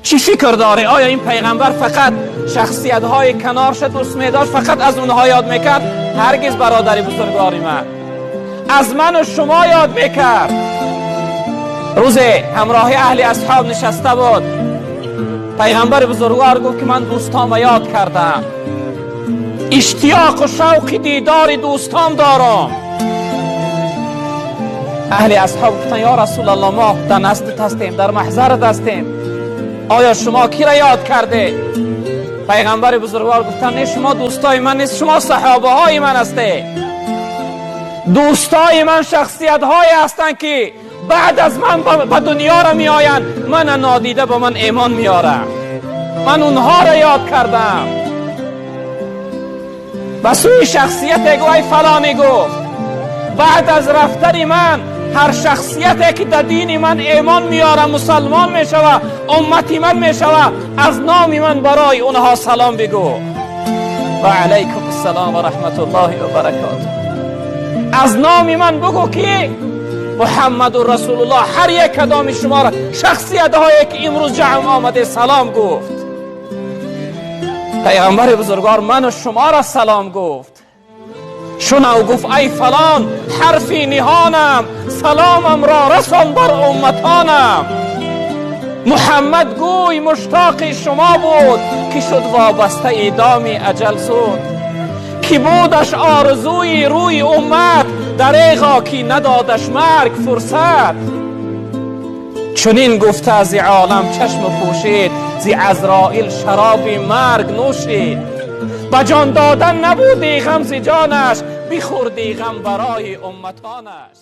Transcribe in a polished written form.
Чӣ фикр дорӣ? Оё ин пайғамбар фақат шахсиятҳои канорша дӯст медошт, фақат аз онҳо ёд мекард? Ҳаргиз, бародари бузургвори ман, аз ману шумо ёд мекард. Рӯзе ҳамроҳи аҳли асҳоб нишаста буд. Пайғамбари бузургвор гуфт, ки ман дӯстонро ёд кардам, иштиёқу шавқи дидори дӯстон дорам. Аҳли асҳоб гуфтанд: ё Расулалло, мо дар наздит ҳастем, дар маҳзарат ҳастем, оё шумо киро ёд карде? Пайғамбари бузургвор гуфтанд: не, шумо дӯстои ман нест, шумо саҳобаҳои ман ҳастед. Дӯстои ман шахсиятҳое ҳастанд, ки баъд аз ман ба дунёро меоянд, мана нодида ба ман эмон меоранд. Ман онҳоро ёд кардам. Ба сӯи шахсияте гу: ай фалонӣ, гуфт, баъд аз рафтани ман ҳар шахсияте ки дар дини ман эмон меорад, мусалмон мешава, уммати ман мешава, аз номи ман барои онҳо салом бигӯ. Ва алайкум ассалом ва раҳматуллоҳи ва баракотуҳ. Аз номи ман бигӯ, ки Муҳаммаду Расулуллоҳ ҳар як кадоми шуморо, шахсиятҳое ки имрӯз ҷамъ омаде, салом гуфт. Пайғамбари бузургвор ману шуморо салом гуфт. Шунав, гуфт, ай фалон, ҳарфи ниҳонам, саломамро расон бар умматонам. Муҳаммад гӯй муштоқи шумо буд, ки шуд вобастаи доми аҷал зуд, ки будаш орзуи рӯи уммат, дареғо ки надодаш марг фурсат. Чунин гуфта, зи олам чашм пӯшид, зи Азроил шароби марг нӯшид. Ба ҷон додан набуди ғам зи ҷонаш, бихӯрди ғам барои умматонаш.